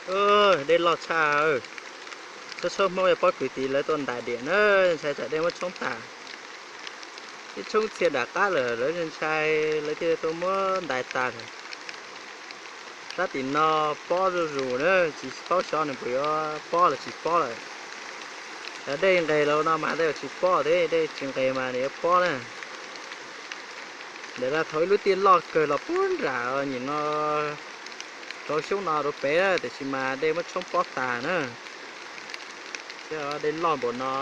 Dej loj tshaj. Txhua txhua hmo yog pab kwv tij lawv tuaj ntais diam na, ntshai tsam dej muab tshoob tag. Ib tshoob txhia nram qab lawm lawv ntshai, lawv thiaj tuaj muab ntais tag lawm. Sab tim no pob zuj zus na, tsis paub xyov nws puas yuav pob los tsis pob lawm. Yog dej nqes los no mas dej tsis pob thiab, dej tsis nqes mas nws yuav pob na. Ntawm no thaum ib lub tiaj loj kawg los puag nram nyuam no, rau xyoob no rau pem, tiam sis mas dej muab tshoob pob tas na. Dej loj npaum no.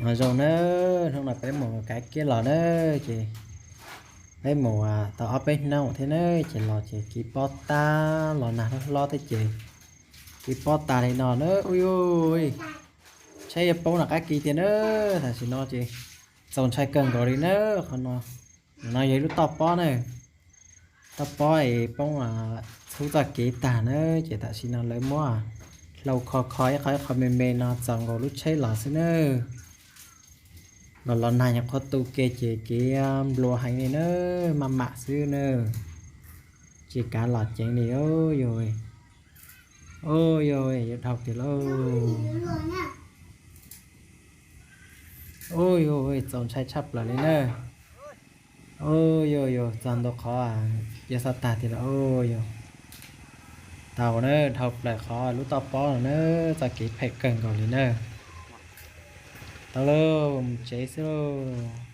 Nyob zoo na, hnub no peb mus kav kiab los na, ces peb mus tau ob peb hnub thiab na, ces los ces kev pob tag, los nag hlob hlob thiab ces kev pob tag li no na. Ui, tsheb yuav poob nram qab ke tiag na, tam sim no ces txaus ntshai kawg nkaus li na. Qhov no, no yog ib lub toj pob na, toj pob es poob txhub txoj kev tag na, ces tam sim no lawv muab hlau kho kho ib qho ib qho me me no txaus nkaus lub tsheb los xwb na. Los los nag nyuam qhuav tu ke ces kev nplua heev li na, maj mam xwb na, tsis kav los ceev li. Ub yuj, ub yuj, yuav dhau tiag lauj. Ub yuj, txaus ntshai tshaj plaws li na. Ub yuj, yuj, txog ntua qhov yuav xav tag tiag lauj. Ub yuj, tau na, dhau plaws qhov lub toj pob no na, txoj kev phem kawg nkaus li na. Tau lauj, mus tsev xwb lauj.